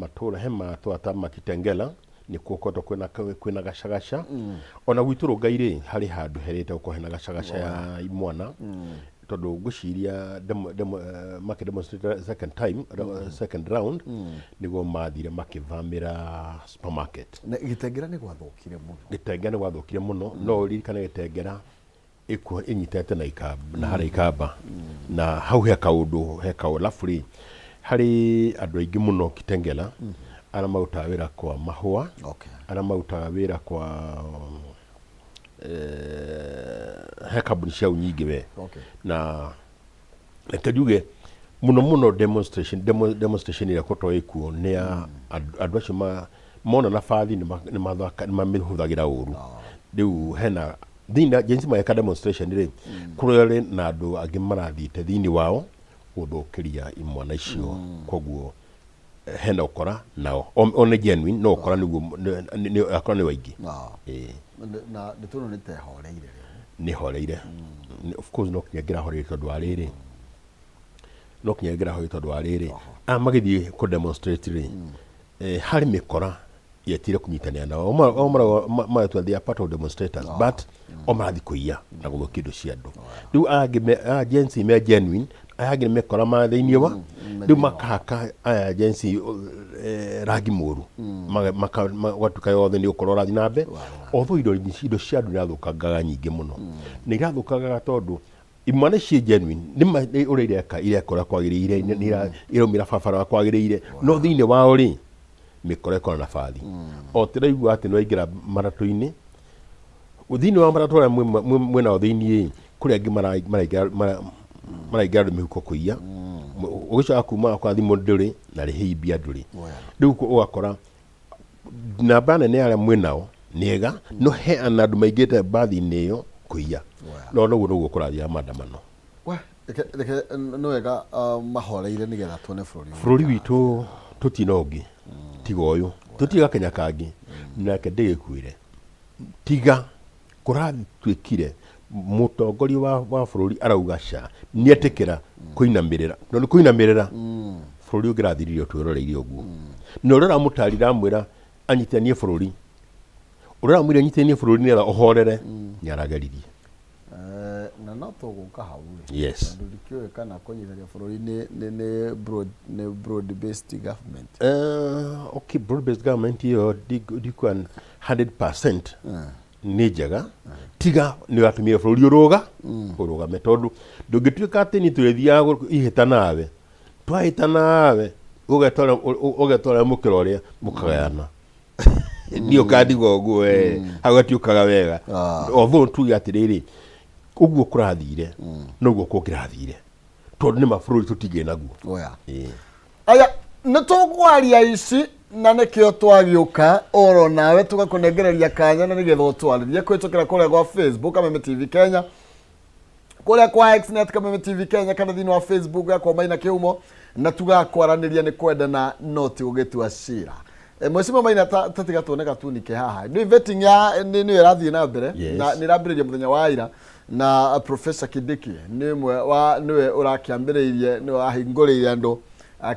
Matũra, he matũra ta Makitengela nĩkuo gũkoretwo kwĩna gacagaca. Ona gwitũ Rũngai rĩ, harĩ handũ herĩte gũkorwo hena gacagaca ya imwana, tondũ ngwĩciria makĩ demonstrate second time, second round, nĩguo mathire makĩvamĩra supermarket. Na Gĩtengera nĩ gwathũkire mũno. Gĩtengera nĩ gwathũkire mũno, no ũririkane Gĩtengera ĩkuo ĩnyitĩte na ikamba na harĩa ikamba na hau he kaũndũ he kaũndũ alafu rĩ harĩ andũ aingĩ mũno Kitengela arĩa marutaga wĩra kwa mahũa, arĩa marutaga wĩra kwa he kambuni ciao nyingĩ we. Na reke njuge mũno mũno demonstration, demonstration ĩrĩa ĩkoretwo ĩkuo nĩ ya andũ acio mona nabathi nĩ mamĩhũthagĩra ũru. Rĩu hena thĩinĩ Gen Z magĩka demonstration rĩ, kũrĩ na andũ angĩ marathiĩte thĩinĩ wao gũthũkĩria imwana icio. Koguo hena ũkora nao o nĩ genuine, no ũkora nĩguo akora nĩ waingĩ. Ĩĩ. Na ndeto ĩno nĩ ta ĩhoreire rĩu. Nĩ horeire. Of course no kinya ngĩrahoreire tondũ wa rĩrĩ, no kinya ngĩrahoreire tondũ wa rĩrĩ, aya magĩthiĩ kũ demonstrate rĩ, harĩ mĩkora yetire kũnyitanĩra nao. O maretua they are part of demonstrators, but o marathiĩ kũiya na gũthũkia indo cia andũ. Rĩu aya angĩ aya Gen Z me genuine, aya angĩ nĩ mĩkora ma thĩinĩ wa rĩu makahaka aya Gen Z rangi mũru. Gwatuĩka yothe nĩ ũkorwo ũrathiĩ na mbere, although indo cia andũ irathũkangaga nyingĩ mũno, na irathũkangaga tondũ imwana ici genuine nĩ nĩ ũrĩa ireka ireka ũrĩa kwagĩrĩire, iraumĩra barabara ũrĩa kwagĩrĩire, no thĩinĩ wao rĩ, mĩkora ĩkora na bathi o tĩraigua atĩ nĩ waingĩra matatũ-inĩ. Thĩinĩ wa matatũ arĩa mwĩnao thĩinĩ ĩ, kũrĩ angĩ maraingĩra andũ mĩhuko kũiya. Ũgĩcoka kuma kwa thimũ ndũrĩ na rĩhĩi mbia ndũrĩ. Rĩu ũgakora namba nene ya arĩa mwĩnao nĩ ega, no he ana andũ maingĩte mbathi-inĩ ĩyo kũiya. No noguo noguo kũrathiĩ maandamano. We, reke nĩ wega mahoreire nĩgetha tuone bũrũri. Bũrũri witũ tũtirĩ na ũngĩ tiga ũyũ, tũtirĩ gakenya kangĩ nake ndĩgĩkuĩre tiga kũratuĩkire mũtongoria wa bũrũri arauga ca nĩetĩkĩra kũinamĩrĩra, no nĩ kũinamĩrĩra bũrũri ũngĩrathirire twĩroreire ũguo. Na ũrĩa ũramũtarire amwĩra anyitithanie bũrũri, ũrĩa ũramwĩra anyitithanie bũrũri nĩgetha ũhorere, nĩ arageririe. Na no tũgũka hau rĩ. Yes. Tondũ ndikĩũĩ kana kũnyitithania bũrũri nĩ broad based government. Okay, broad based government ĩyo ndikuga 100% nĩ njega, tiga nĩ ũratũmire bũrũri ũrũgame, tondũ ndũngĩtuĩka atĩ nĩ tũrĩthiaga ihĩta nawe, twahĩta nawe ũgetwara mũkĩra ũrĩa mũkagayana, niĩ ũkandigwo ũguo we hau gatiũkaga wega. Although tuge atĩrĩrĩ, ũguo kũrathire noguo kũngĩrathire, tondũ nĩ mabũrũri tũtingĩ naguo. Oya. Ĩĩ. Aya nĩ tũkwaria ici na nĩkĩo twagĩũka oro nawe tũgakũnengereria kanya na nĩgetha ũtwarĩrie kũhĩtũkĩra kũrĩa gwa Facebook Kameme TV Kenya, kũrĩa kwa Xnet Kameme TV Kenya, kana thĩinĩ wa Facebook yakwa Maina Kĩhumo, na tugakwaranĩria nĩ kwendana no ti gũgĩtua cira. Mheshimiwa Maina, ta tiga tuone gatuni ke haha nĩ vetting ya nĩ ĩrathiĩ na mbere. Na nĩ ĩrambĩrĩria mũthenya wa ira, na Professor Kindiki nĩ ũmwe wa nĩwe ũrakĩambĩrĩirie, nĩwe wahingũrĩire andũ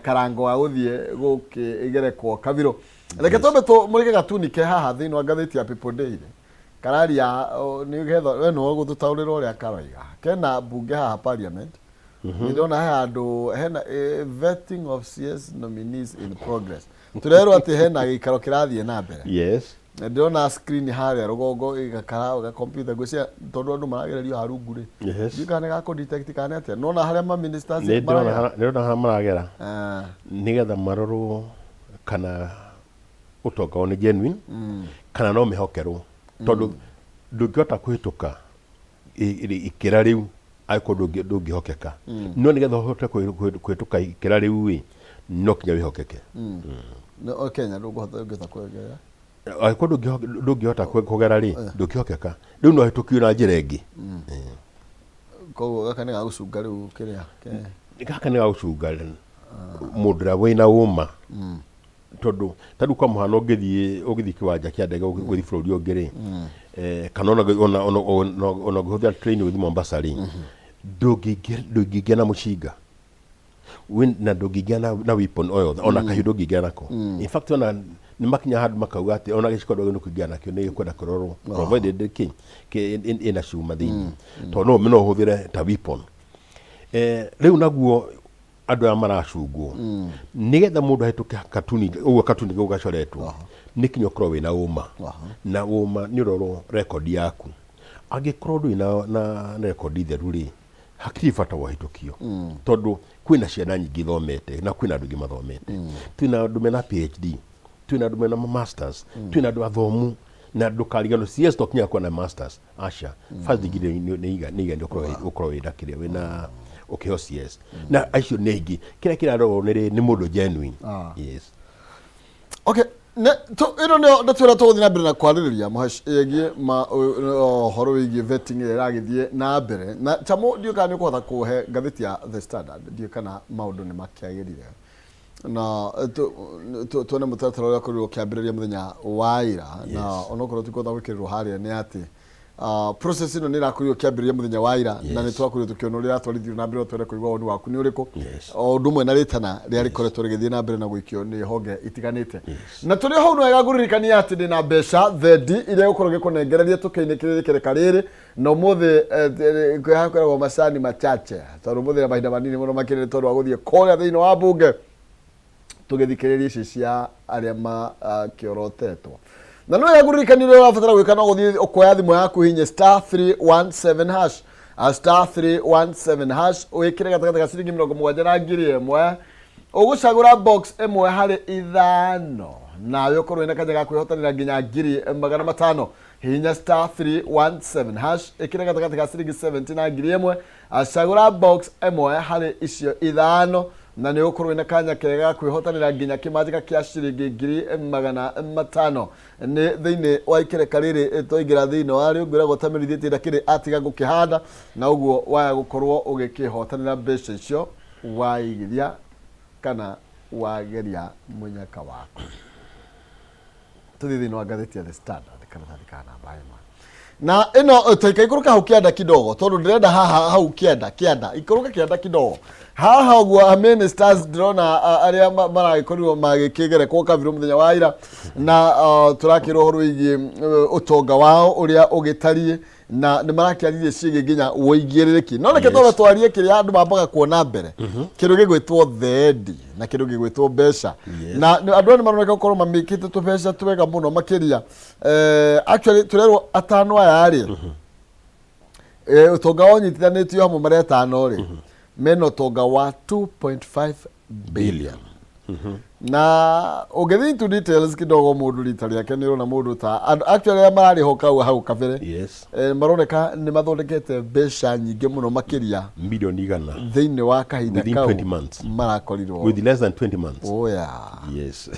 karango wa gũthiĩ gũkĩgerekwo kabirũ. Reke twambe tũmũrĩke gatuni ke haha thĩinĩ wa ngathĩti ya People Daily kararia nĩgetha we nĩwe ũgũtũtaũrĩra ũrĩa karoiga. Kena mbunge haha parliament, nĩ ndĩrona he handũ hena vetting of CS nominees in progress. Tũrerwo atĩ hena gĩikaro kĩrathiĩ na mbere. Na ndĩrona screen harĩa rũgongo ĩgakara ga computer, ngwĩciria tondũ andũ maragererio haha rungu rĩ, ndiũĩ kana nĩ gakũ detect kana nĩ atĩa. Nona harĩa ma ministers Nĩ ndĩrona maragera? Ndĩrona harĩa maragera nĩgetha marorwo kana ũtonga wao nĩ genuine kana no mehokerwo, tondũ ndũngĩhota kũhĩtũka ikĩra rĩu angĩkorwo ndũngĩhokeka. No nĩgetha ũhote kũhĩtũka ikĩra rĩu ĩ, no kinya wĩhokeke. O Kenya ndũngĩhota kũgerera. Angĩkorwo ndũngĩhota kũgera rĩ, ndũngĩhokeka, rĩu no hĩtũkio na njĩra ĩngĩ. Koguo gaka nĩ gagũcunga rĩu kĩrĩa Gaka nĩ gagũcunga mũndũ ũrĩa wĩna ũma, tondũ ta rĩu kwa mũhano ũngĩthiĩ kĩwanja kĩa ndege ũgĩthiĩ bũrũri ũngĩ rĩ, kana ona ũngĩhũthĩra train ũgĩthiĩ Mombasa rĩ, ndũngĩingĩra na mũcinga. Na ndũngĩingĩra na weapon o yothe, ona kahiũ ndũngĩingĩra nako. In fact, ona nĩ makinya handũ makauga atĩ ona gĩciko ndwagĩrĩirwo nĩ kũingĩra nakĩo, nĩ gĩkwenda kũrorwo, provided kĩ ĩna cuma thĩinĩ, tondũ no ũhũthĩre ta weapon. Rĩu naguo andũ aya maracungwo nĩgetha mũndũ ahĩtũke katuni ũguo, katuni kau gacoretwo, nĩ kinya ũkorwo wĩna ũma, na ũma nĩ ũrorwo rekondi yaku. Angĩkorwo ndũrĩ na rekondi theru rĩ, hakiri bata wahĩtũkio, tondũ kwĩna ciana nyingĩ ithomete na kwĩna andũ aingĩ mathomete. Twĩna andũ mena PhD, twĩna andũ mena masters, twĩna andũ athomu, na ndũkariganĩrwo CS to kinya kuona masters, aca, first degree nĩ igani ũkorwo wĩna kĩrĩa wĩna ũkĩheo CS, na acio nĩ aingĩ. Kĩrĩa kĩrarorwo nĩ mũndũ genuine. Yes. Okay, ĩno nĩyo ndeto ĩrĩa tũgũthiĩ na mbere na kwarĩrĩria mũhaci ĩgiĩ ma ũhoro wĩgiĩ vetting ĩrĩa ĩragĩthiĩ na mbere. Na Chamo, ndiũĩ kana nĩ ũkũhota kũhe ngathĩti ya The Standard, ndiũĩ kana maũndũ nĩ makĩagĩrire, na tuone mũtaratara ũrĩa ũkorirwo ũkĩambĩrĩria mũthenya wa ira, na onokorwo tikũhota gwĩkĩrĩrwo harĩa, nĩ atĩ process ĩno nĩ ĩrakorirwo ĩkĩambĩrĩria mũthenya wa ira, na nĩ twakorirwo tũkĩona ũrĩa ĩratwarithirio na mbere. Twende kũigua woni waku nĩ ũrĩkũ, o ũndũ ũmwe na rĩtana rĩrĩa rĩkoretwo rĩgĩthiĩ na mbere na gũikio nĩ honge itiganĩte. Na tũrĩ hau, no wega ngũririkania atĩ ndĩna mbeca thendi iria gũkorwo gĩkũnengereria tũkĩinĩkĩrĩrĩkĩrĩka rĩrĩ, na ũmũthĩ kwĩragwo macani machache, tondũ ũmũthĩ na mahinda manini mũno makĩrĩ, tondũ wa gũthiĩ kũrĩa thĩinĩ wa mbunge tũgĩthikĩrĩria ici cia arĩa makĩorotetwo. Na no wega ngũririkania, ũrĩa ũrabatara gwĩka no gũthiĩ ũkoya thimũ yaku, hihinye *317#, *317#, wĩkĩre gatagatĩ ga ciringi 70 na 1000. Ũgũcagũra box ĩmwe harĩ ithano, nawe ũkorwo wĩna kanya ga kwĩhotanĩra nginya 500,000. Hihinya *317#, ĩkĩre gatagatĩ ga ciringi 70 na 1000, acagũra box ĩmwe harĩ icio ithano, na nĩ ũgũkorwo wĩna kanya kega ga kwĩhotanĩra nginya kĩmanjĩka kĩa ciringi 500,000. Nĩ thĩinĩ wa ikereka rĩrĩ twaingĩra thĩinĩ warĩo, ngwĩragwo tamerithĩtie ndakĩrĩ atiga gũkĩhanda, na ũguo waya gũkorwo ũgĩkĩhotanĩra mbeca icio waigithia kana wageria mũnyaka waku. Tũthiĩ thĩinĩ wa ngathĩti ya The Standard, karatathi ka namba 1, na ĩno taika ikũrũka hau kĩanda kidogo, tondũ ndĩrenda haha hau kĩanda, kĩanda, ikũrũka kĩanda kidogo haha ũguo. Ministers ndĩrona arĩa maragĩkorirwo magĩkĩgerekwo kabirũ mũthenya wa ira, na tũrakĩrwo ũhoro wĩgiĩ ũtonga wao ũrĩa ũgĩtariĩ, na nĩ marakĩaririe ciĩgiĩ nginya ũigĩrĩrĩki. No reke twambe twarie kĩrĩa andũ mambaga kuona mbere, kĩndũ gĩgwĩtwo thendi na kĩndũ gĩgwĩtwo mbeca. Na andũ aya nĩ maroneka gũkorwo mamĩkĩte tũbeca twega mũno makĩria. Actually tũrerwo atano aya rĩ, ũtonga wao ũnyitithanĩtio hamwe marĩ atano rĩ, mena ũtonga wa 2.5 billion. Na ũngĩthiĩ into details kidogo, mũndũ rita rĩake nĩ ũrona mũndũ ta andũ actually arĩa mararĩ ho kau hau kabere, maroneka nĩ mathondekete mbeca nyingĩ mũno makĩria, milioni 100 thĩinĩ wa kahinda within kau 20 months. Marakorirwo with less than 20 months. Oh, yeah.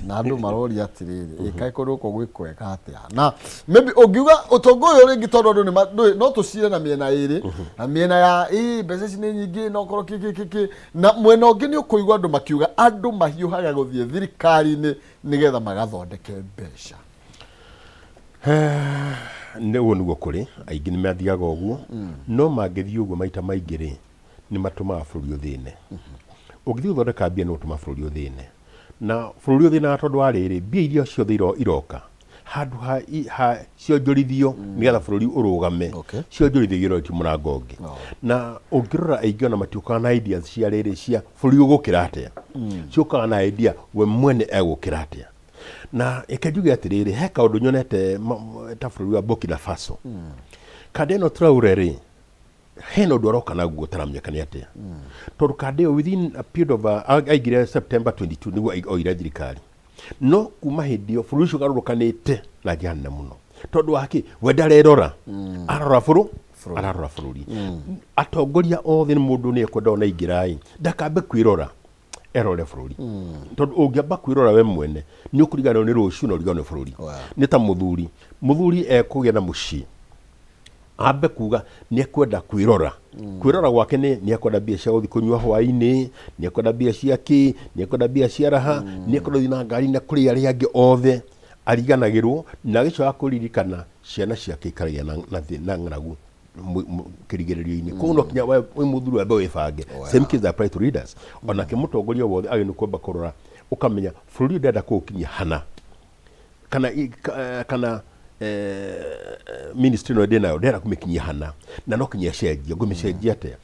Na andũ maroria atĩrĩrĩ, ĩkaĩ kũndũ gũkũ gwĩ kwega atĩa? Na maybe ũngiuga ũtonga ũyũ rĩngĩ, tondũ andũ no tũcire na mĩena ĩrĩ, na mĩena ya ĩ mbeca ici nĩ nyingĩ, no korwo kĩ kĩ kĩ kĩ, na mwena ũngĩ nĩ ũkũigua andũ makiuga andũ mahiũhaga gũthiĩ thirikari-inĩ nĩgetha magathondeke mbeca. Nĩ ũguo nĩguo kũrĩ, aingĩ nĩ mathiaga ũguo, no mangĩthiĩ ũguo maita maingĩ rĩ, nĩ matũmaga bũrũri ũthĩne. Ũngĩthiĩ gũthondeka mbia, nĩ ũgũtũma bũrũri ũthĩne, na bũrũri ũthĩnaga tondũ wa rĩrĩ, mbia iria ciothe iroka handũ ha cionjorithio nĩgetha bũrũri ũrũgame, cionjorithio iroretio mũrango ũngĩ. Na ũngĩrora, aingĩ ona matiũkaga na ideas cia rĩrĩ, cia bũrũri ũgũkĩra atĩa, ciũkaga na idea we mwene egũkĩra atĩa. Na reke njuge atĩrĩrĩ, he kaũndũ nyonete ta bũrũri wa Burkina Faso, kanda ĩno Traore rĩ, hena ũndũ aroka naguo ũtaramenyeka nĩ atĩa, tondũ kanda ĩyo within a period of aingĩre September 22 nĩguo oire thirikari, no kuma hĩndĩ ĩyo bũrũri ũcio ũgarũrũkanĩte na njĩra nene mũno. Tondũ wa kĩ? We ndarerora, ararora bũrũ ararora bũrũri. Atongoria othe nĩ mũndũ nĩ ekwenda ona aingĩra ĩ, ndakambe kwĩrora, erore bũrũri, tondũ ũngĩamba kwĩrora we mwene nĩ ũkũriganĩrwo nĩ rũciũ na ũriganĩrwo nĩ bũrũri. Nĩ ta mũthuri, mũthuri ekũgĩa na mũciĩ, ambe kuga nĩ ekwenda kwĩrora. Kwĩrora gwake nĩ ekwenda mbia cia gũthiĩ kũnyua hwaĩ-inĩ, nĩ ekwenda mbia cia kĩ, nĩ ekwenda mbia cia raha, nĩ ekwenda gũthiĩ na ngari na kũrĩ arĩa angĩ othe ariganagĩrwo, na agĩcoka kũririkana ciana ciake ikaragia na ng'aragu. Kĩrigĩrĩrio-inĩ koguo no kinya wĩ mũthuri wambe wĩbange. Same case apply to leaders. Onake mũtongoria wothe agĩrĩirwo nĩ kwamba kũrora, ũkamenya bũrũri ũyũ ndĩrenda kũũkinyia hana, kana kana ministry ĩno ndĩnayo ndĩrenda kũmĩkinyia hana, na no kinya ĩcenjio. Ngũmĩcenjia atĩa?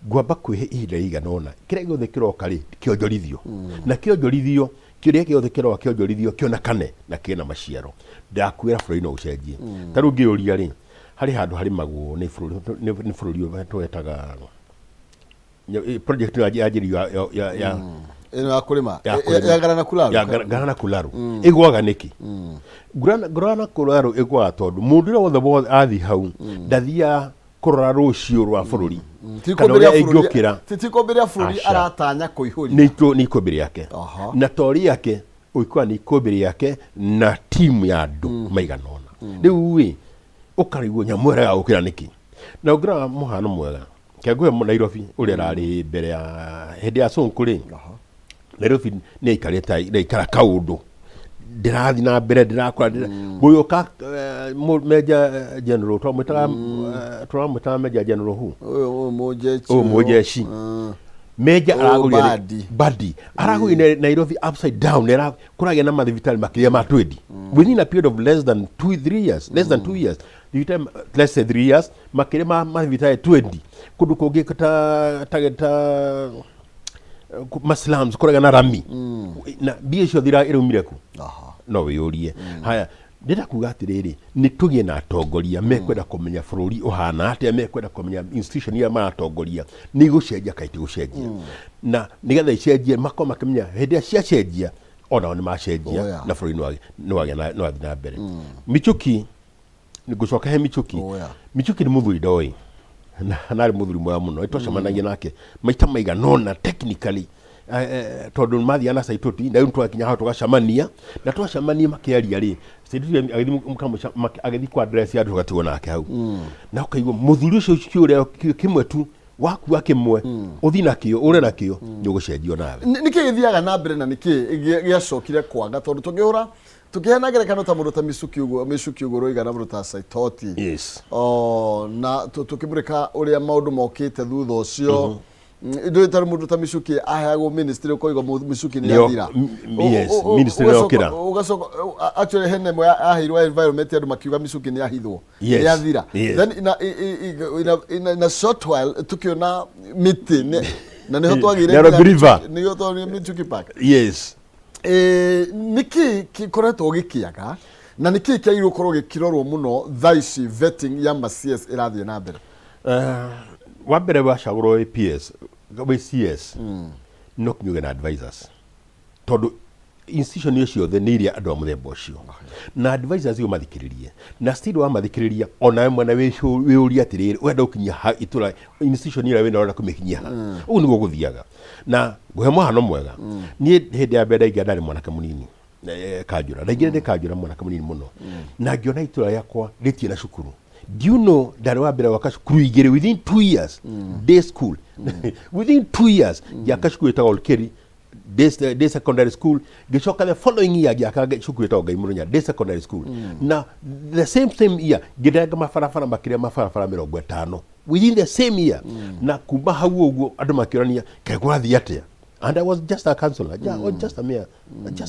Ngwamba kwĩhe ihinda rĩigana ũna, kĩrĩa gĩothe kĩroka rĩ, kĩonjorithio, na kĩonjorithio, kĩrĩa gĩothe kĩroka kĩonjorithio, kĩonekane na kĩgĩe na maciaro. Ndakwĩra bũrũri no ũcenjie. Ta rĩu ngĩũria rĩ, harĩ handũ harĩmagwo nĩ bũrũri, nĩ bũrũri ũyũ twetaga project ĩno yanjĩrĩirio ya Ĩno ya kũrĩma. Ya kũrĩma. Ya Garana Kulalu. Ya Garana Kulalu ĩgwaga nĩkĩ? Garana Kulalu ĩgwaga tondũ mũndũ ũrĩa wothe wothe athiĩ hau ndathiaga kũrora rũciũ rwa bũrũri Ti kana ikũmbĩ rĩa ũrĩa bũrũri- ĩngĩũkĩra. ti ikũmbĩ rĩa bũrũri Aca. aratanya kũihũria. Nĩ ikũmbĩ rĩake. Na to rĩake, ũikora nĩ ikũmbĩ rĩake na timu ya andũ maigana ũna. Rĩu ĩ ũkarigwo nyamũ ĩrega gũkĩra nĩkĩ? Na ũngĩrora mũhano mwega kĩangũhe Nairobi ũrĩa ĩrarĩ mbere ya hĩndĩ ya Sonko rĩ, Nairobi nĩ ĩikarĩte, ĩraikara kaũndũ, ndĩrathiĩ na mbere, ndĩrakũra. Gũgĩũka Major General, twamwĩtaga tũramwĩtaga Major General who? Ũyũ mũnjeshi. Ũyũ mũnjeshi. Major Ũyũ aragũrire Badi. Badi aragũrire Nairobi upside down. Kũragĩa na mathibitarĩ makĩria ma 20 within a period of less than 2 3 years, less than 2 years, thibitarĩ, let's say 3 years, makĩria ma mathibitarĩ 20. Kũndũ kũngĩ ta maslums kũragĩa na rami, na mbia icio thira iraumire ku? No wĩyũrie. Haya, ndĩrenda kuga atĩrĩrĩ, nĩ tũgĩe na atongoria mekwenda kũmenya bũrũri ũhana atĩa, mekwenda kũmenya institution iria maratongoria nĩ igũcenjia kana itigũcenjia, na nĩgetha icenjie makorwo makĩmenya hĩndĩ ĩrĩa ciacenjia onao nĩ macenjia. Na bũrũri nĩ wathiĩ na mbere. Michuki, ngũcoka he Michuki. Michuki nĩ mũthuri ndoĩ na narĩ mũthuri mwega mũno. Twacemanagia nake maita maigana ũna technically, tondũ mathiaga na Saitoti, na rĩu twakinya hau tũgacemania, na twacemania makĩaria rĩ, Saitoti agĩthiĩ agĩthiĩ kwa address ya andũ, tũgatigwo nake hau, na ũkaigua mũthuri ũcio kĩũria kĩmwe tu wakua kĩmwe, ũthiĩ nakĩo, ũre nakĩo, nĩ ũgũcenjio nawe. Nĩkĩ gĩthiaga na mbere na nĩkĩ gĩacokire kwaga? Tondũ tũngĩhũra tũkĩheana ngerekano ta mũndũ ta Michuki ũguo, Michuki ũguo ũroiga, na mũndũ ta Saitoti. O, na tũkĩmũrĩka ũrĩa maũndũ mokĩte thutha ũcio. Indo tarĩ mũndũ ta Michuki aheagwo ministry, ũkoiga Michuki nĩ athira. Yes, ministry nĩ okĩra. Ũgacoka actually hena ĩmwe aheirwo environment, andũ makiuga Michuki nĩ ahithwo, nĩ athira. Then in a short while tukiona mĩtĩ na nĩho twagĩire Nairobi River. Nĩho twagĩire Michuki Park. Nĩkĩ gĩkoretwo gĩkĩaga na nĩkĩ kĩagĩrĩirwo gũkorwo gĩkĩrorwo mũno thaa ici vetting ya ma CS ĩrathiĩ na mbere? Wa mbere, wacagũrwo wĩ PS, wĩ CS, no kinya ũgĩe na advisors, tondũ institution icio ciothe nĩ iria andũ a mũthemba ũcio, na advisors iyo mathikĩrĩrie, na still wamathikĩrĩria onawe mwene wĩyũrie atĩrĩrĩ, ũrenda gũkinyia ha itũra, institution ĩrĩa wĩna ũrenda kũmĩkinyia ha? Ũguo nĩguo gũthiaga. Na ngũhe mũhano mwega, niĩ hĩndĩ ya mbere ndaingĩra ndarĩ mwanake mũnini, kanjũra ndaingĩra ndĩ kanjũra mwanake mũnini mũno, na ngĩona itũra rĩakwa rĩtirĩ na cukuru. Do you know ndarĩ wa mbere gwaka cukuru igĩrĩ within 2 years, day school? Within 2 years ngĩaka cukuru ĩtagwo Olkeri day secondary school. Ngĩcoka the following year ngĩaka cukuru ĩtagwo Ngai Mũrũnya day secondary school, na the same year ngĩrenga mabarabara makĩria mabarabara 50 within the same year. Na kuma hau ũguo andũ makĩũrania kaĩ kũrathiĩ atĩa, and I was just a counselor, I was just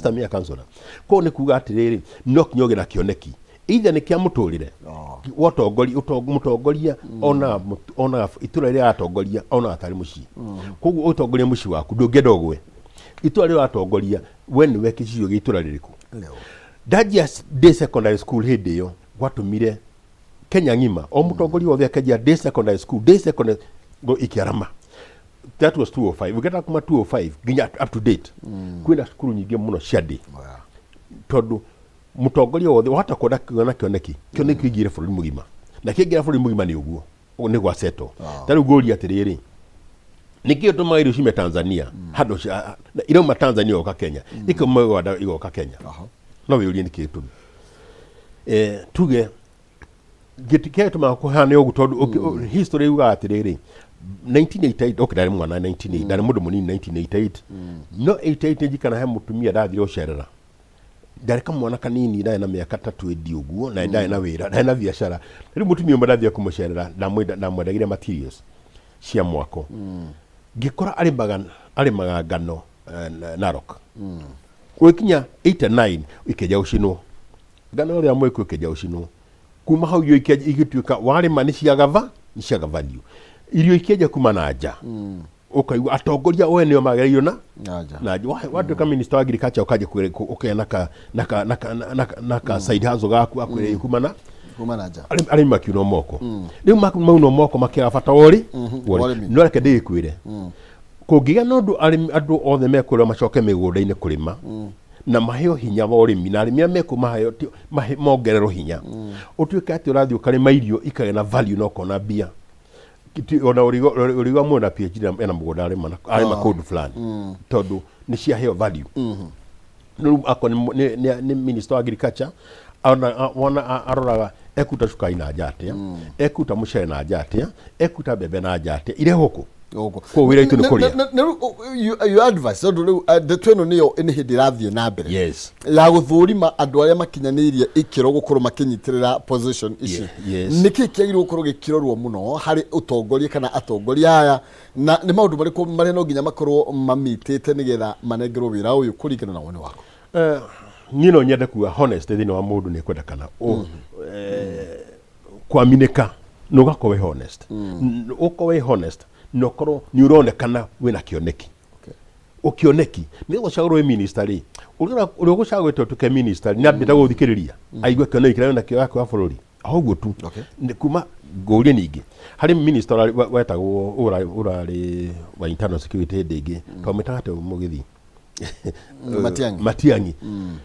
a mere counselor. Koguo nĩ kuga atĩrĩrĩ, no kinya ũgĩe na kĩoneki, either nĩ kĩa mũtũrĩre wa ũtongoria. Mũtongoria onaga itũra rĩrĩa aratongoria onaga tarĩ mũciĩ. Koguo ũtongoria mũciĩ waku, ndũngĩenda ũgwe. Itũra rĩrĩa ũratongoria we nĩwe kĩcicio gĩa itũra rĩrĩkũ? Ndanjia day secondary school hĩndĩ ĩyo gwatũmire Kenya ng'ima o mũtongoria wothe akĩanjia day secondary school, day secondary go ikĩarama. That was 205. Ũngĩenda kuma 205 nginya up to date, kwĩna cukuru nyingĩ mũno cia day, tondũ mũtongoria wothe wahota kuona kuona kĩoneki, kĩoneki kĩingĩre bũrũri mũgima, na kĩingĩra bũrũri mũgima nĩ ũguo, ũguo nĩ gwasetwo. Ta rĩu ngũria atĩrĩrĩ, nĩkĩ ũtũmaga irio ciume Tanzania handũ na irauma Tanzania igoka Kenya, ikauma Uganda igoka Kenya? No wĩyũrie nĩkĩ gĩtũmi. Tuge gĩtĩ kĩrĩa gĩtũmaga kũhane ũguo, tondũ history yugaga atĩrĩrĩ, 1988, okay, ndarĩ mwana 1988, ndarĩ mũndũ mũnini 1988, no 88 njikana he mũtumia ndathire gũcerera. Ndarĩ kamwana kanini, ndarĩ na mĩaka ta 20 ũguo, na ndarĩ na wĩra, ndarĩ na biacara. Rĩu mũtumia ũmwe ndathiĩ kũmũcerera, ndamwendagĩria materials cia mwako, ngĩkora arĩmaga ngano Narok. Gũgĩkinya 89 ikĩanjia gũcinwo ngano ĩrĩa mwĩku, ĩkĩanjia gũcinwo. Kuma hau irio igĩtuĩka warĩma nĩ ciaga nĩ ciaga value, irio ikĩanjia kuma na nja. Ũkaigua atongoria o ene magereirwo na Na nja. Na nja. Watuĩka minister wa agriculture, ũkanjia ũkagĩa na ka side hustle gaku akwĩra kuma na kuma na nja. Arĩmi makiunwo moko. Rĩu maunwo moko makĩaga bata wa ũrĩ wa ũrĩmi. No reke ndĩgĩkwĩre, kũngĩgĩa na ũndũ arĩmi, andũ othe mekwĩrwo macoke mĩgũnda-inĩ kũrĩma na maheo hinya wa ũrĩmi, na arĩmi arĩa mekuo maheo mongererwo hinya, ũtuĩke atĩ ũrathiĩ ũkarĩma irio ikagĩa na value na ũkona mbia. Ona ũrĩgwa mũndũ na PhD ena mũgũnda arĩma kũndũ fulani tondũ nĩ ciaheo value. Rĩu akorwo nĩ minister wa agriculture, wona aroraga ekuruta cukari na nja atĩa, ekuruta mũcere na nja atĩa, ekuruta mbembe na nja atĩa, irehwo kũ. Ũguo. Koguo wĩra witũ nĩ kũrĩa. Rĩu you advice, tondũ rĩu ndeto ĩno nĩyo nĩ hĩndĩ ĩrathiĩ na mbere ya gũthũrima andũ arĩa makinyanĩirie ikĩro gũkorwo makĩnyitĩrĩra position ici. Nĩkĩ kĩagĩrĩirwo gũkorwo gĩkĩrorwo mũno harĩ ũtongoria kana atongoria aya, na nĩ maũndũ marĩkũ marĩa no nginya makorwo mamitĩte nĩgetha manengerwo wĩra ũyũ kũringana na woni waku? Niĩ no nyende kuga honest thĩinĩ wa mũndũ nĩ kwendekana. Kwaminĩka na ũgakorwo wĩ honest. Ũkorwo wĩ honest na ũkorwo nĩ ũronekana wĩna kĩoneki. Ũkĩoneki nĩ gũcagũrwo wĩ minister rĩ, ũrĩa ũgũcagũrĩte ũtuĩke minister nĩ ambĩte gũthikĩrĩria aigue kĩoneki kĩrĩa wĩnakĩo gĩaku wa bũrũri o ũguo tu. Nĩ kuma ngũrie ningĩ harĩ minister wetagwo ũrarĩ wa internal security hĩndĩ ĩngĩ, twamwĩtaga atĩa mũgĩthi? Matiang'i. Matiang'i.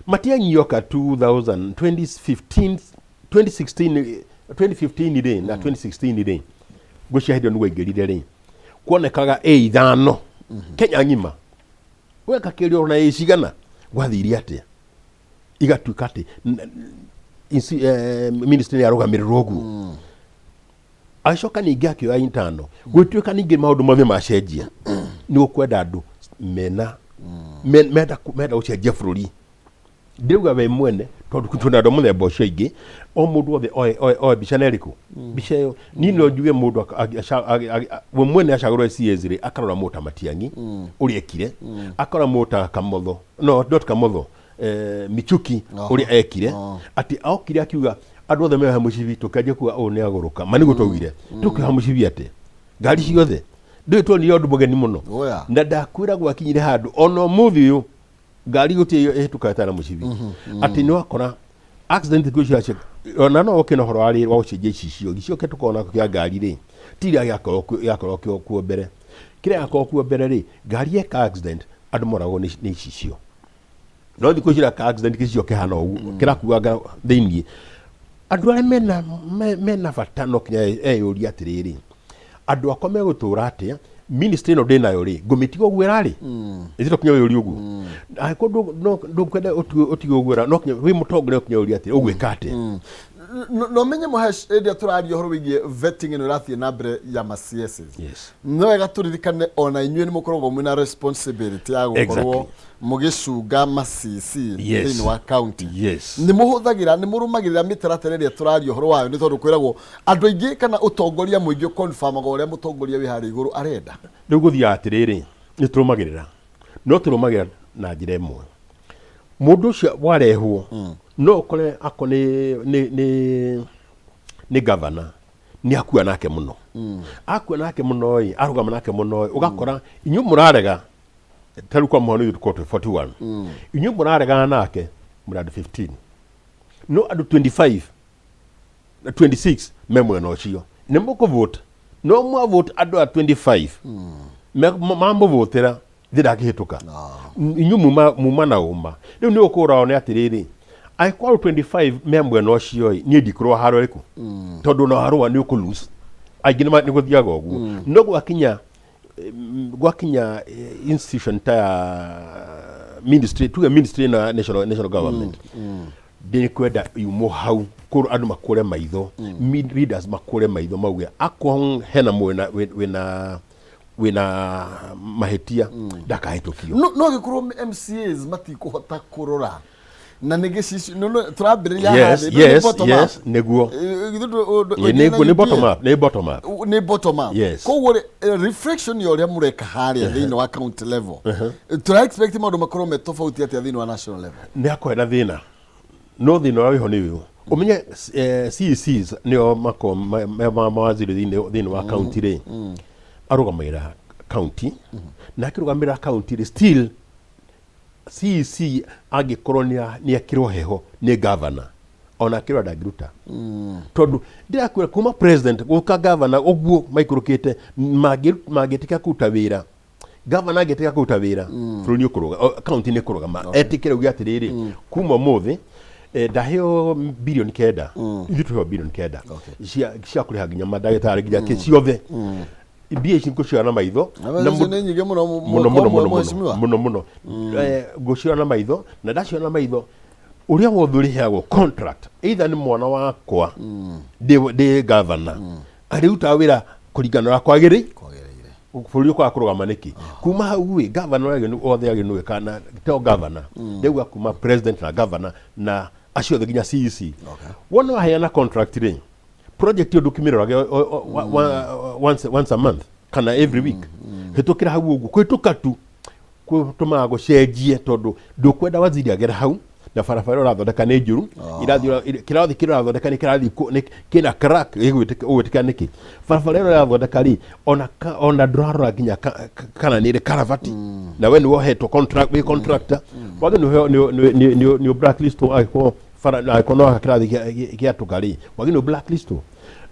Matiang'i yoka 2000 2015, 2016, 2015 rĩ na 2016 rĩ, ngwĩciria hĩndĩ ĩyo nĩguo aingĩrire rĩ, kuonekaga ĩ ithano Kenya ng'ima weka kĩrĩa ona ĩ cigana gwathire atĩa, igatuĩka atĩ ministry nĩ yarũgamĩrĩrwo ũguo. Agĩcoka ningĩ akĩoya intano, gwĩtuĩka ningĩ maũndũ mothe macenjia. Nĩ ũkwenda andũ mena menda gũcenjia bũrũri. Ndĩrauga we mwene tondũ twĩna andũ a mũthemba ũcio aingĩ. O mũndũ wothe oe mbica na ĩrĩkũ mbica ĩyo. Niĩ no njuge mũndũ we mwene acagũrwo CS rĩ, akarora mũndũ ta Matiang'i ũrĩa ekire, akarora mũndũ ta Kamotho, no not Kamotho, Michuki ũrĩa ekire, atĩ okire akiuga andũ othe meohe mũcibi, tũkĩanjia kuga ũyũ nĩ agũrũka. Ma nĩguo twaugire tũkĩoha mũcibi atĩ ngari ciothe ndũĩ, tuonire ũndũ mũgeni mũno. Oya. Na ndakwĩra gwakinyire handũ ona ũmũthĩ ũyũ ngari gũtirĩ ĩhĩtũkaga ĩtarĩ na mũcibi, atĩ nĩ wakora accident thikũ ici ona no ũke na ũhoro wa rĩrĩ wa gũcenjia icicio. Gĩcicio kĩrĩa tũkoragwo nakĩo kĩa ngari rĩ, ti kĩrĩa gĩakoragwo kuo mbere. Kĩrĩa gĩakoragwo kuo mbere rĩ, ngari yeka accident andũ moragwo nĩ icicio, no thikũ ici ka accident gĩcicio kĩhana ũguo kĩrakuanga thĩiniĩ. Andũ arĩa mena bata no kinya eyũrie atĩrĩrĩ, andũ akwa megũtũra atĩa? Ministry ĩno ndĩnayo rĩ, ngũmĩtiga ũguo ĩrarĩ ĩthito kinya wĩyũrie ũguo. Angĩkorwo ndũkwenda ũtige ũguo no kinya wĩ mũtongoria no kinya ũrie atĩrĩ, ũgwĩka atĩa? No menye Mũhesh, hĩndĩ ĩrĩa tũraria ũhoro wĩgiĩ vetting ĩno ĩrathiĩ na mbere ya ma CSs, no wega tũririkane ona inyuĩ nĩ mũkoragwo mwĩna responsibility ya gũkorwo mũgĩcunga ma CC thĩinĩ wa county. Nĩ mũhũthagĩra, nĩ mũrũmagĩrĩra mĩtaratara ĩrĩa tũraria ũhoro wayo? Nĩ tondũ kwĩragwo andũ aingĩ kana ũtongoria mũingĩ ũconfirmaga ũrĩa mũtongoria wĩ harĩa igũrũ arenda. Rĩu gũthiaga atĩrĩrĩ, nĩ tũrũmagĩrĩra, no tũrũmagĩrĩra na njĩra ĩmwe. Mũndũ ũcio warehwo no ũkore ako nĩ gavana nĩ akua nake mũno, akua nake mũno ĩ, arũgama nake mũno ĩ, ũgakora inyuĩ mũrarega. Ta rĩu kwa mũhano ithuĩ tũkorwo twĩ 41, inyuĩ mũraregana nake mũrĩ andũ 15, no andũ 25 na 26 me mwena ũcio nĩ mũkũvote. No mwavote andũ a 25 mamũvotera thĩ ndangĩhĩtũka. Inyuĩ muma na ũma. Rĩu nĩ ũkũra one atĩrĩrĩ, angĩkorwo andũ 25 me mwena ũcio ĩ, niĩ ndikũrũa haro ĩrĩkũ, tondũ ona warũa nĩ ũkũ lose. Aingĩ nĩ gũthiaga ũguo. No gwakinya institution ta ya ministry, tuge ministry ĩno ya national government, ndĩkwenda yumwo hau kũrũ andũ makũre maitho, leaders makũre maitho, mauge akorwo hena mwena wĩna mahĩtia ndakahĩtũkio. No gĩkorwo MCAs matikũhota kũrora. Na nĩ gĩcicio tũrambĩrĩria haha thĩ, nĩ bottom up. Yes, nĩguo. Githĩ Ĩ, nĩguo, nĩ bottom up, nĩ bottom up. Nĩ bottom up. Yes. Koguo rĩ, reflection ya ũrĩa mũreka harĩa thĩinĩ wa county level, tũra expect maũndũ makorwo me tofauti atĩa thĩinĩ wa national level? Nĩ akorwo na thĩna, no thĩna ũrĩa wĩho nĩ ũyũ, ũmenye CECs nĩo makoragwo mawaziri thĩinĩ wa county rĩ, arũgamagĩrĩra county, na akĩrũgamĩrĩra county rĩ, still CEC angĩkorwo nĩ ekĩrwo heho nĩ governor, ona akĩrwo ndangĩruta, tondũ ndĩrakwĩra kuma president gũka governor ũguo maikũrũkĩte, mangĩtĩka kũruta wĩra, gavana angĩtĩka kũruta wĩra, bũrũri nĩ ũkũrũga, county nĩ kũrũgama. Etĩkĩre uge atĩrĩrĩ, kuma ũmũthĩ ndaheo 9 bilioni, ithuĩ tũheo 9 bilioni cia kũrĩha nginya mandagĩtarĩ, nginya kĩ ciothe, mbia ici ngũcioya na maitho. Na Na icio nĩ nyingĩ mũno mũno mwaka mũno ũmwe, mũno mũno mheshimiwa. Mũno mũno. Ngũcioya na maitho, na ndacioya na maitho, ũrĩa wothe ũrĩheagwo contract, either nĩ mwana wakwa ndĩ gavana, arĩrutaga wĩra kũringana na ũrĩa kwagĩrĩire. Kwagĩrĩire. Bũrũri ũkaga kũrũgama nĩkĩ? Kuma hau ĩ, gavana ũrĩa othe agĩrĩirwo nĩ gwĩka, na to gavana, ndauga kuma president na gavana na acio othe nginya CEC. Wona waheana contract rĩ, project ĩyo ndũkĩmĩrorage once a month kana every week. Hĩtũkĩra hau ũguo, kũhĩtũka tu gũtũmaga gũcenjie, tondũ ndũkwenda waziri agere hau na barabara ĩrĩa ũrathondeka nĩ njũru, irathiĩ kĩrathi kĩrĩa ũrathondeka nĩ kĩrathiĩ kĩna crack. Ũgwĩtĩkĩra nĩkĩ barabara ĩrĩa ũrathondeka rĩ, ona ndũrarora nginya kana nĩ ĩrĩ karavati, na we nĩ wohetwo contract, wĩ contractor, wagĩ nĩ blacklist angĩkorwo bara, na angĩkorwo no kĩrathi gĩatũka rĩ, wagĩ nĩ blacklist.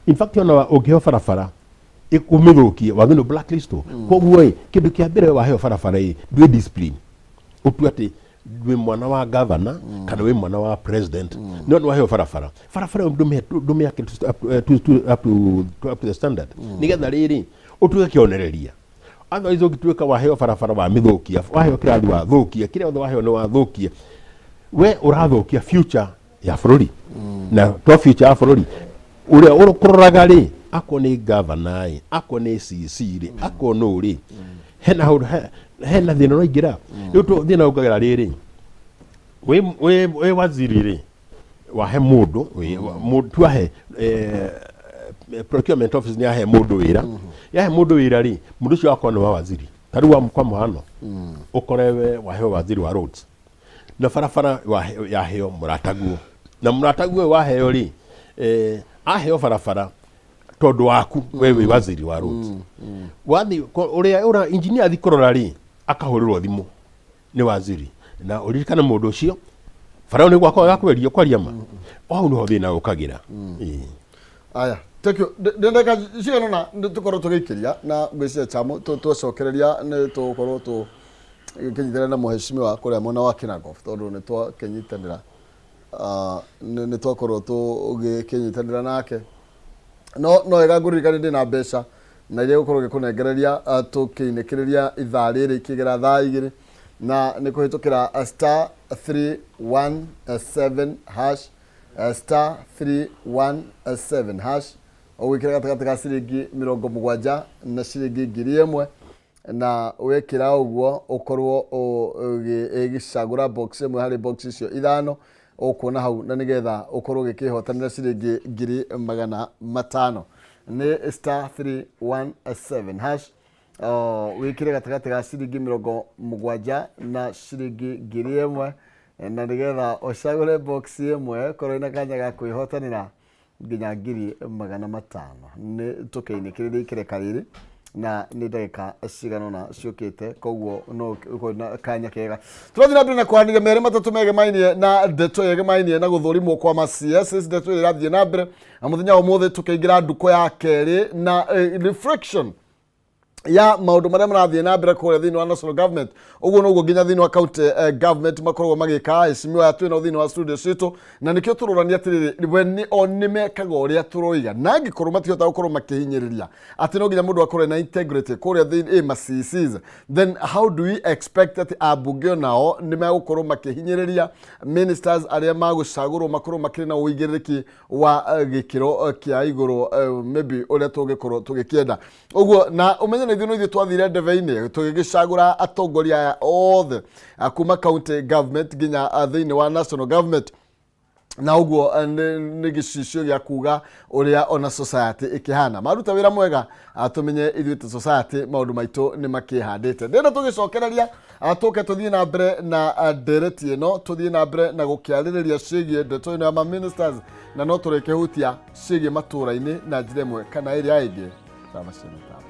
In fact, ona ũngĩheo barabara ũmĩthũkie, wagĩ nĩ blacklist. Koguo ĩ, kĩndũ kĩa mbere, waheo barabara ĩ, ndwĩ discipline, ũtue atĩ wĩ mwana wa governor kana wĩ mwana wa president, no nĩ waheo barabara, barabara ĩyo ndũmĩake up to the standard, nĩgetha rĩrĩ ũtuĩke kĩonereria. Otherwise ũngĩtuĩka waheo barabara wamĩthũkia, waheo kĩrathi wathũkia, kĩrĩa othe waheo nĩ wathũkia, we ũrathũkia future ya bũrũri. Na to future ya bũrũri, ũrĩa ũkũroraga rĩ, akorwo nĩ gavana ĩ, akorwo nĩ CC rĩ, akorwo nũ rĩ, hena hena thĩna ũraingĩra. Rĩu thĩna ũngagĩra rĩrĩ, wĩ waziri rĩ, wahe mũndũ mũndũ ahe procurement office nĩ ahe mũndũ wĩra, yahe mũndũ wĩra rĩ, mũndũ ũcio akorwo nĩ wa waziri. Ta rĩu kwa mũhano, ũkore we waheo waziri wa roads, na barabara yaheo mũrataguo, na mũrataguo ũyũ waheo rĩ, aheo barabara tondũ waku we wĩ waziri wa roads. Wathi ũrĩa ũra engineer athi kũrora rĩ, akahũrĩrwo thimũ nĩ waziri, na ũririkane mũndũ ũcio bara nĩ gwakwa gakwerio kwaria ma hau nĩho thĩna ũkagĩra. Ĩĩ. Aya, thank you. Ndĩ ndagĩka cigana ũna nĩ tũkorwo tũgĩikĩria, na ngwĩciria chamu twacokereria nĩ tũgũkorwo tũkĩnyitanĩra na mũheshimiwa kũrĩa mwena wa Kinangop, tondũ nĩ twakĩnyitanĩra, nĩ twakorwo tũgĩkĩnyitanĩra nake. No wega ngũririkane ndĩna mbeca na iria gũkorwo gĩkũnengereria tũkĩinĩkĩrĩria ithaa rĩrĩ ikĩgera thaa 2, na nĩ kũhĩtũkĩra *317#, *317#, ũgwĩkĩra gatagatĩ ga ciringi 70 na ciringi 1000, na wekĩra ũguo ũkorwo ũgĩcagũra box ĩmwe harĩ box icio ithano ũkuona hau, na nĩgetha ũkorwo ũgĩkĩhotanĩra ciringi 500,000. Nĩ *317#, wĩkĩre gatagatĩ ga ciringi 70 na ciringi 1000, na nĩgetha ũcagũre box ĩmwe, korwo ina kanya ga kwĩhotanĩra nginya 500,000. Nĩ tũkĩinĩkĩrĩria ikereka rĩrĩ, na nĩ ndagĩka cigana ũna ciũkĩte, koguo no ũkorwo na kanya kega. Tũrathiĩ na mbere na kwaranĩria merĩ matatũ megemainie na ndeto yegemainie na gũthũrimwo kwa ma CSs, ndeto ĩrĩa ĩrathiĩ na mbere, na mũthenya wa ũmũthĩ tũkĩingĩra ndukũ ya kerĩ na reflection ya maũndũ marĩa marathiĩ na mbere kũrĩa thĩinĩ wa national government. Ũguo noguo nginya thĩinĩ wa county government makoragwo magĩka. Aheshimiwa aya twĩnao thĩinĩ wa studio citũ, na nĩkĩo tũrorania atĩrĩrĩ, we nĩ o nĩ mekaga ũrĩa tũroiga, na angĩkorwo matihota gũkorwo makĩhinyĩrĩria atĩ no nginya mũndũ akorwo na integrity kũrĩa thĩinĩ ma CCs, then how do we expect atĩ ambunge onao nĩ megũkorwo makĩhinyĩrĩria ministers arĩa magũcagũrwo makorwo makĩrĩ na ũigĩrĩrĩki wa gĩkĩro kĩa igũrũ, maybe ũrĩa tũngĩkorwo tũgĩkĩenda ũguo? Na ũmenye nĩ Ririkana ithuĩ no ithuĩ twathire ndebe-inĩ tũgĩgĩcagũra atongoria aya othe kuma county government nginya thĩinĩ wa national government. Na ũguo nĩ gĩcicio gĩa kuga ũrĩa ona society ĩkĩhana. Maruta wĩra mwega, tũmenye ithuĩ ta society maũndũ maitũ nĩ makĩhandĩte. Ndĩrenda tũgĩcokereria, tũke tũthiĩ na mbere na ndereti ĩno, tũthiĩ na mbere na gũkĩarĩrĩria ciĩgiĩ ndeto ĩno ya ma ministers, na no tũrĩkĩhutia ciĩgiĩ matũũra-inĩ na njĩra ĩmwe kana ĩrĩa ĩngĩ. Tama cia mĩtambo.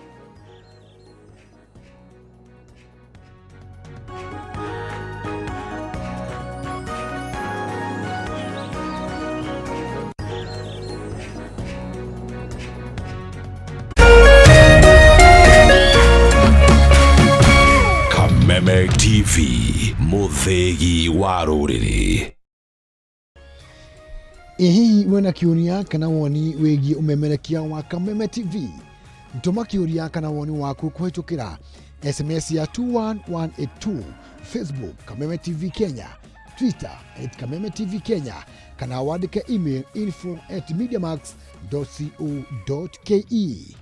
Kameme TV, mũthĩgi wa rũrĩrĩ. Ĩ hihi wĩna kĩũria kana woni wĩgiĩ ũmemerekia wa Kameme TV? Tũma kĩũria kana woni waku kũhĩtũkĩra SMS ya 21182, Facebook Kameme TV Kenya, Twitter at Kameme TV Kenya, kana wandĩke email info at mediamax.co.ke.